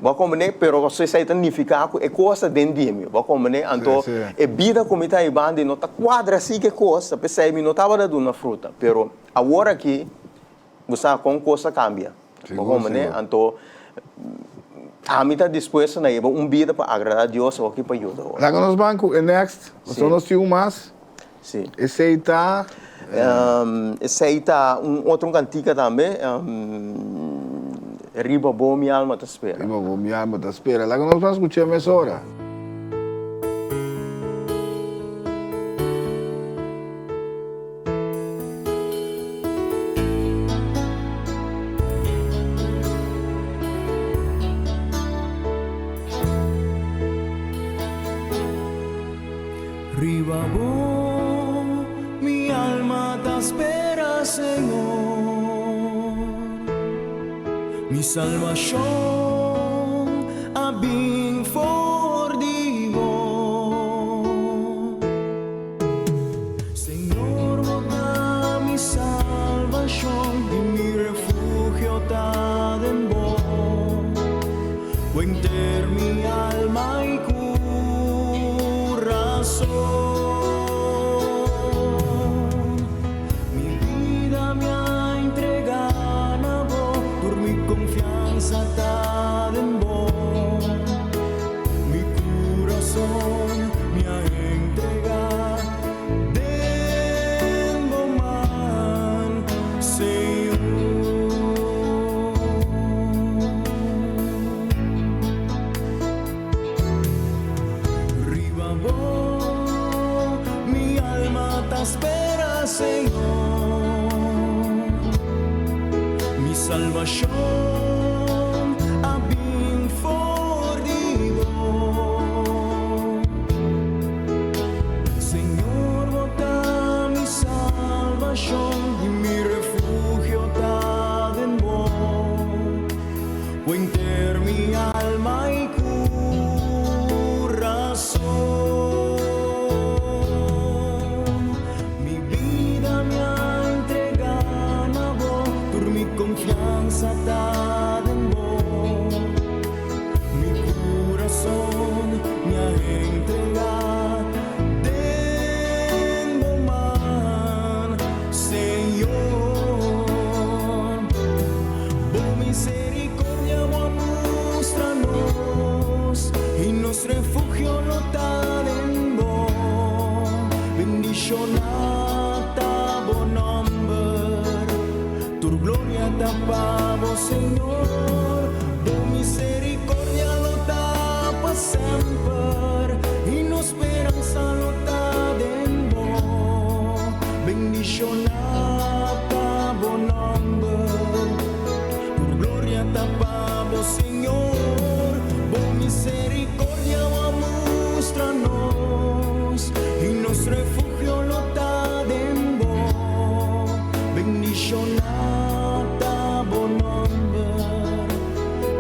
Bo a komprende? Pero pasobra esei ta nifiká ku e kos ta den di mi. Bo a komprende? Anto e bida ku mi ta hibando no ta kuadra así ku e kos ta p'esei mi no tabata duna fruta. Pero awor aki Bo sa kon kos a kambia. Bo komprende? Anto, ami ta dispuesto na yeba un bida pa agradá Dios oki pa yuda otro. Laga nos ban ku e next. Pasobra nos tin un mas. Sí. Esei ta. Esei ta un otro kantika tambe. Riba bo mi alma ta spera. Riba bo mi alma ta spera. Laga nos ban skuch'é mesora. Riba bo mi alma ta spera, Señor. Mi salbashon a bin for di bo. Señor, bo Señor. Mi salvashon a bin for di bo. Señor, bo ta mi salvashon i mi refugio ta den bo. Ku henter mi alma i kurason. Mi bida mi a entregá na bo, tur mi konfiansa ta den bo. Mi kurason mi a entregá den bo man, Señor. Bo misericordia bo a mustra nos, i nos refugio lo ta den bo. Bendishoná ta bo nomber, tur gloria ta pa bo, Señor. Bo misericordia lo ta pa semper, i nos speransa lo ta den bo. Bendishoná ta bo nomber, tur gloria ta pa bo, Señor. Bo misericordia bo a mustra nos, i nos refugio lo ta den bo. Bendishoná ta bo nomber,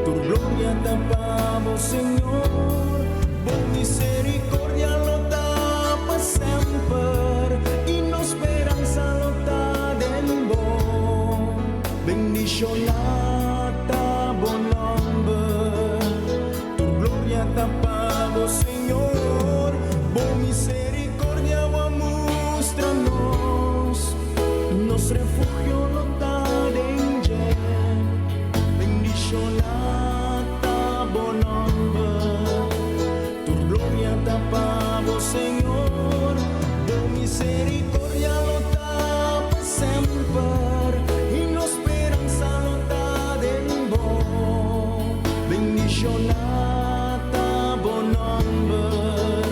tur gloria ta pa bo, Señor. Bo misericordia lo ta pa semper, i nos speransa lo ta den bo. Bendishoná ta bo nomber, tur gloria ta pa bo, Señor. Bo misericordia bo a mustra nos, nos refugio lo ta den dje. Bendishoná ta bo nomber, tur gloria ta pa bo, Señor. Bo misericordia lo ta pa semper, i nos speransa lo ta den bo. Bendishoná ta bo nomber,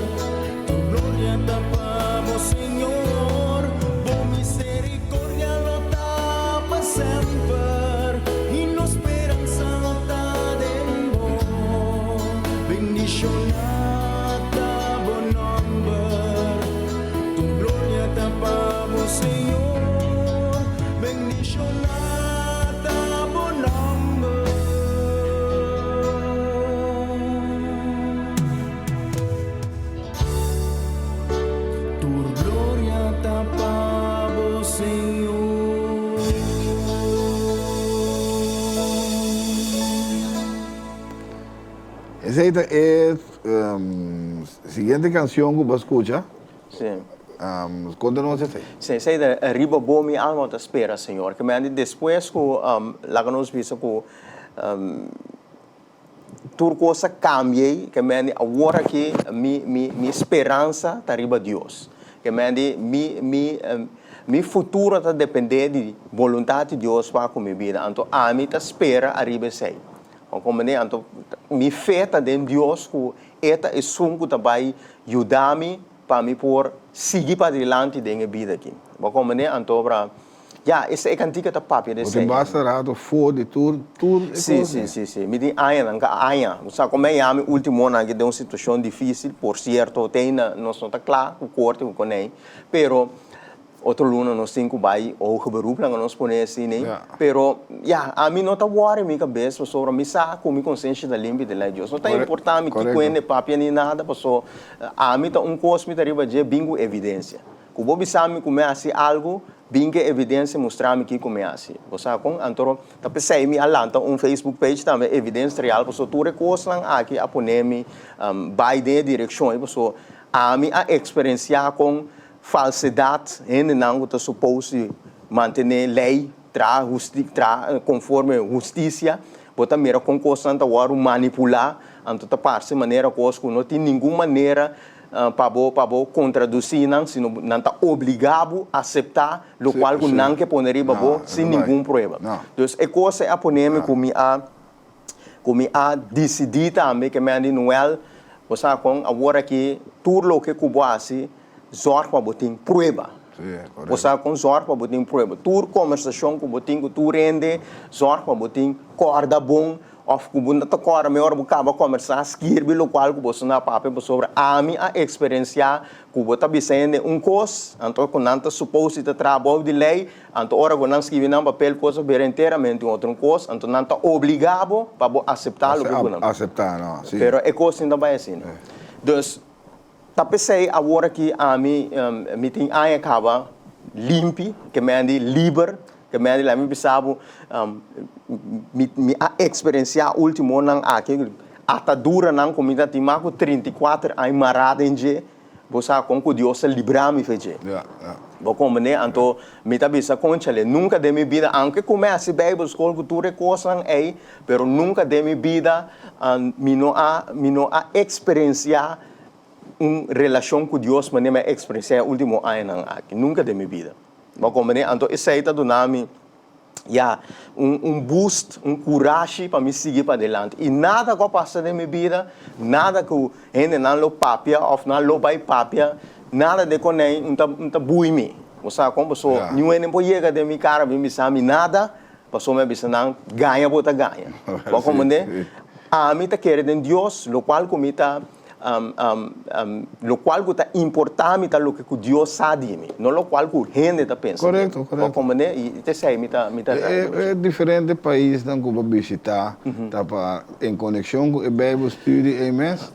tur gloria ta pa bo, Señor. Bo misericordia lo ta pa semper, i nos speransa lo ta den bo. Bendishoná ta bo nomber, tur gloria ta pa bo, Señor. Bendishoná ta bo nomber. Tur gloria ta pa bo, Señor. Esei ta e siguiente cancion cu bo a scucha. Sí. Conta nos esei. Sí, esei ta Riba Bo Mi Alma Ta Spera, Señor. Ke mende despues cu laga nos bisa cu tur cos a cambia ei, ke mende awor aki mi mi mi speransa ta riba Dios. Ke mende mi mi mi futuro ta depende di boluntad di Dios pa cu mi bida. Anto ami ta spera ariba esei. Bo comprende? Anto mi fe ta den Dios cu E ta esun cu ta bay yuda mi pa mi por sigui padilanti den e bida aki. Bo comprende? Anto bra, ya, esta e cantica ta papia di Bo tin esey. basta rato for di tur, tur e Si, cosnan. si, si, si. Mi tin añanan, ka aña. Bo sa como e ami ultimonan aki den un situacion dificil, por cierto, te ainda nos no ta cla cu corte cu coney, pero Otro luna nos tin cu bay hoger beroep laga nos pone asina ey. Pero ya, ami no ta worry mi cabes pasobra mi sa cu mi consenshi ta limpi delante di Dios. No ta importa mi kico hende papia ni nada paso ami ta un cos mi ta riba dje bin cu evidencia. Cu bo bisa mi cu mi haci algo, bin cu e evidencia mustra mi kico mi haci. Bo sa con? Anto ta pesey mi a lanta un Facebook page tambe Evidencia Real paso tur e cosnan aki a pone mi bay den e direccion ey paso ami a experiencia con Falsedad, hendenan ku ta supos di mantené lei, traha husti, traha konforme hustisia, bo ta mira kon kosnan ta wòrdu manipulá, anto ta parse manera kos ku no tin ningun manera pa bo pa bo kontradusí nan, sino nan ta obligá bo aseptá lokual ku nan ke pone riba bo sin ningun prueba. Dus e kos ei a pone mi ku mi a ku mi a disidí tambe ke Mandy Noel, bo sa kon awor aki tur loke ku bo hasi, Zorg pa bo tin prueba. Bo sa kon zòrg pa bo tin prueba. Tur kombersashon ku bo tin ku tur hende, zòrg pa bo tin kòrda bon òf ku bo no ta kòrda mi ora bo kaba kombersá, skirbi lokual ku boso na papia pasobra ami a eksperensiá ku bo ta bisa hende un kos, anto ku nan ta supos di ta traha bou di lei, anto ora ku nan skibi nan papel kos a bira enteramente un otro kos, anto nan ta obligá bo pa bo aseptá loke ku nan. Aseptá, no, si. Pero e kos no ta bai asina. Dus. Ta p'esei awor aki ami mi tin aña kaba limpi, ke men di liber, ke men di laga mi bisa bo mi mi a eksperensiá ultimonan aki ataduranan ku mi ta tin mas ku 34 aña mará den dje, bo sa kon ku Dios a libra mi fe dje. Bo komprendé? Anto mi ta bisa konchale, nunka den mi bida, aunke ku mi a hasi Bijbelschool ku tur e kosnan ei, Pero nunka den mi bida mi no a mi no a eksperensiá un relashon ku Dios manera mi a eksperensiá e último añanan aki. Nunka den mi bida. Bo a komprendé? Anto esei ta duna mi ya un un boost, un kurashi pa mi sigui padilanti. I nada ku a pasa den mi bida, nada ku hendenan lo papia òf nan lo bai papia, nada de konei un ta un ta bui mi. Bo sa kon? Pasobra niun hende por yega den mi kara bin bisa mi nada. Pasobra mi a bisa nan, Gaña bo ta gaña. Bo a komprendé? Ami ta kere den Dios, lokual ku mi ta, lokual ku ta importá mi ta loke ku Dios sa di mi, no lokual ku hende ta pensa di mi. Bo a komprendé? I ta esei mi ta, mi ta E e diferente paisnan ku bo a bishitá ta pa en konekshon ku e Bijbelstudie ei mes?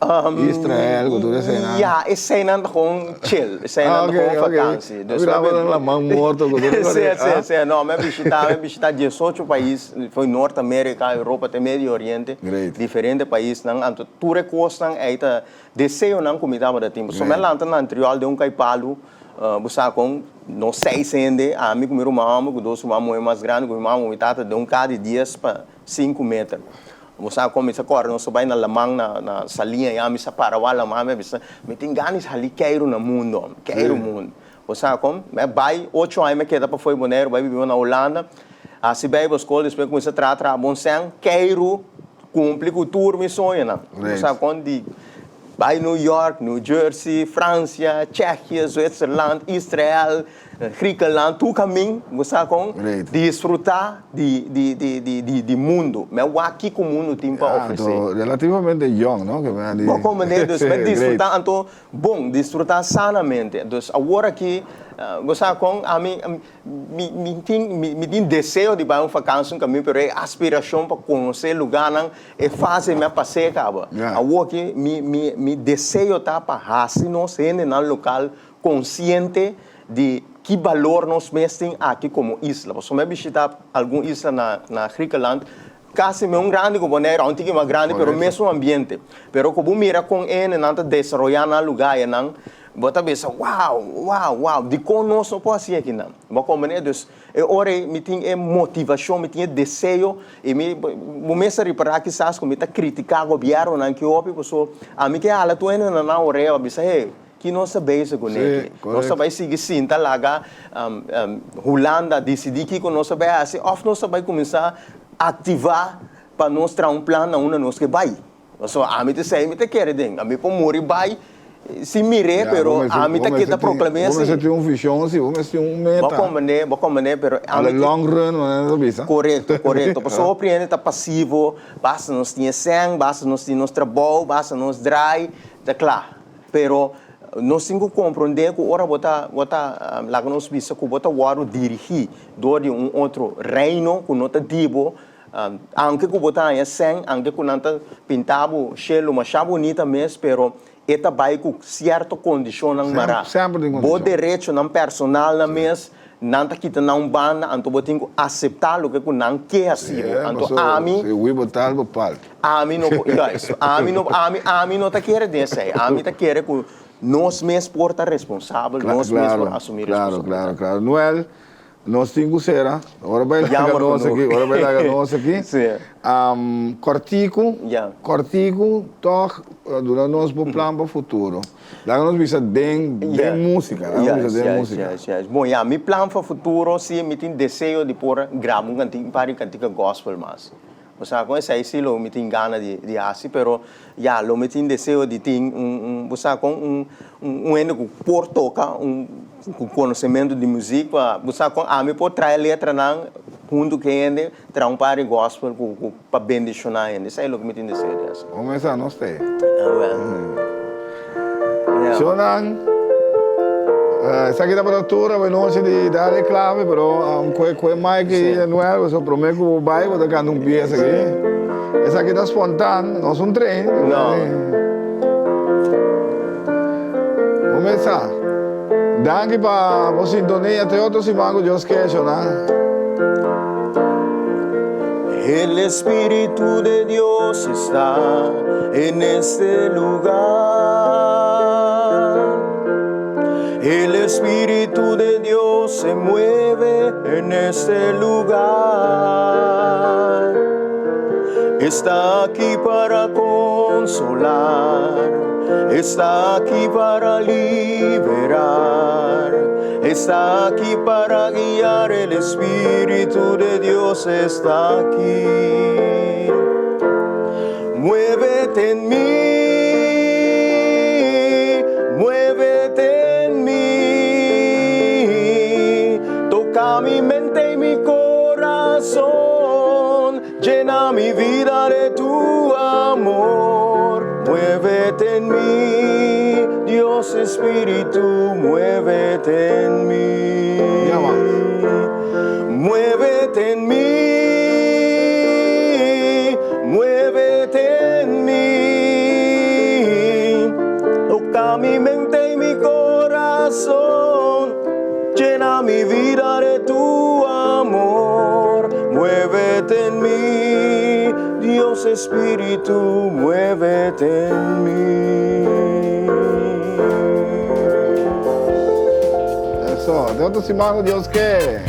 Israel ku tur eseinan? Ya, eseinan ta gewoon chill, eseinan ta gewoon vakansi. Dus mi tabata na laman morto ku tur Sí, sí, sí. No, mi a bishitá, mi a bishitá diesocho pais, for Noord Amerika, Europa te Medio Oriente. Great. Diferente paisnan, anto tur e kosnan ei ta deseonan ku mi tabata tin. Pasobra mi a lanta na Antriol den un kaipalu, bo sa kon, nos seis hende, ami ku mi ruman hòmber ku dos ruman muhé mas grandi ku mi mama ku mi tata den un kar di dies pa sinku meter. Bo sa kon mi sa kòrda nos ta bai na laman na na Saliña ya mi sa para wak laman mi a bisa mi tin gana di sali keiru na mundo hombre keiru mundo. Bo sa kon mi a bai ocho aña mi a keda pafó di Boneiru bai biba na Hulanda hasi bijbelskol despues kuminsá traha traha bon sèn keiru kumpli ku tur mi soñonan. Bo sa kon di bai New York, New Jersey, Francia, Tsjechië, Zwitserland, Israel. Griekenland tur kamin bo sa kon disfruta di di di di di di mundu. Mi a wak kiko mundu tin pa ofresé. Anto relativamente yong no ke mi a di. Bo komprende dus mi a disfruta anto bon disfruta sanamente. Dus awor aki bo sa kon ami mi mi tin mi tin deseo di bai un fakansi un kamin pero e aspirashon pa konosé lugánan e fase mi a pas'é kaba. Awor aki mi mi mi deseo ta pa hasi nos hendenan lokal Konsiente di ki balor nos mes tin aki komo isla. Pasobra mi a bishita algun isla na na Griekenland, kasi meun grandi ku Boneiru, aun tiki mas grandi, pero mesun ambiente. Pero ku bo mira kon e hendenan ta desaroyá nan lugá einan, bo ta bisa, wow, wow, wow, dikon nos no por hasi akinan? Bo a komprendé? Dus e ora ei mi tin e motivashon, mi tin e deseo i mi, bo mes a ripará kisas ku mi ta kritiká gobièrnunan ki hopi, pasobra ami ke hala tur hendenan na orea, bo a bisa, hey, Ki nos ta bezig ku neki? Nos ta bai sigui sinta laga Hulanda disidí kiko nos ta bai hasi òf nos ta bai kuminsá aktivá pa nos traha un plan na unda nos ke bai? Pasobra ami ta esei mi ta kere den. Ami por muri bai sin mir'é, pero ami ta keda proklam'é así. Bo mester tin un vishon si, bo mester tin un meta. Bo komprendé, bo komprendé, pero ami. A the long run, manera nan ta bisa. Korekto, korekto. Pasobra hopi hende ta pasivo, basta nos tin e sèn, basta nos tin nos trabou, basta nos drai, ta kla. Pero nos tin ku komprondé ku ora bo ta bo ta laga nos bisa ku bo ta wòrdu dirigí dor di un otro reino ku no ta di bo, aunke ku bo ta haña sèn, aunke ku nan ta pinta bo shelu masha bunita mes, pero e ta bai ku sierto kondishonnan mará. Bo derechonan personalnan mes nan ta kita nan un banda, anto bo tin ku aseptá loke ku nan ke hasi bo. Anto ami. Ami no por, juist, ami no, ami, ami no ta kere den esei. Ami ta kere ku nos mes por ta responsabel, nos mes por asumí Claro, claro, claro. Noel, nos tin ku sera. Ora bai laga nos aki, ora bai laga nos aki. Sí. Kòrtiku, kòrtiku tòg duna nos bo plan pa futuro. Laga nos bisa den, den músika, laga nos bisa den músika. Juist, juist, juist. Bon, ya, mi plan pa futuro, sí, mi tin deseo di por graba un kantika, un par di kantika gospel mas. Bo sa kon esei si lo mi tin gana di di hasi, pero ya lo mi tin deseo di tin un un bo sa kon un un hende ku por toka un ku konosementu di muzik pa bo sa kon ami por trae letranan huntu ku e hende traha un par di gospel ku ku pa bendishoná hende. Esei loke mi tin deseo di hasi. Bo mester nos te. Awel. Ya. Shownan, esaki tabata tur awenochi di Dale Clave, pero koe koe Mike i Anuel, pasobra prome ku bo bai bo ta kanta un piesa aki. Esaki ta spontan, no es un train. No. Bo mester. Danki pa bo sintonia. Te otro siman ku Dios ke, shownan. El Espíritu de Dios está en este lugar. El Espíritu de Dios se mueve en este lugar. Está aquí para consolar, está aquí para liberar, está aquí para guiar, el Espíritu de Dios está aquí. Muévete en mí, muévete en mí, toca mi mente y mi corazón, llena mi vida de tu amor. Muévete en mí, Dios Espíritu, muévete en mí. Muévete en mí, muévete en mí. Toca mi mente y mi corazón, llena mi vida de tu amor. Muévete en mí, Dios Espíritu, muévete en mí. Eso, te otro siman ku Dios ke.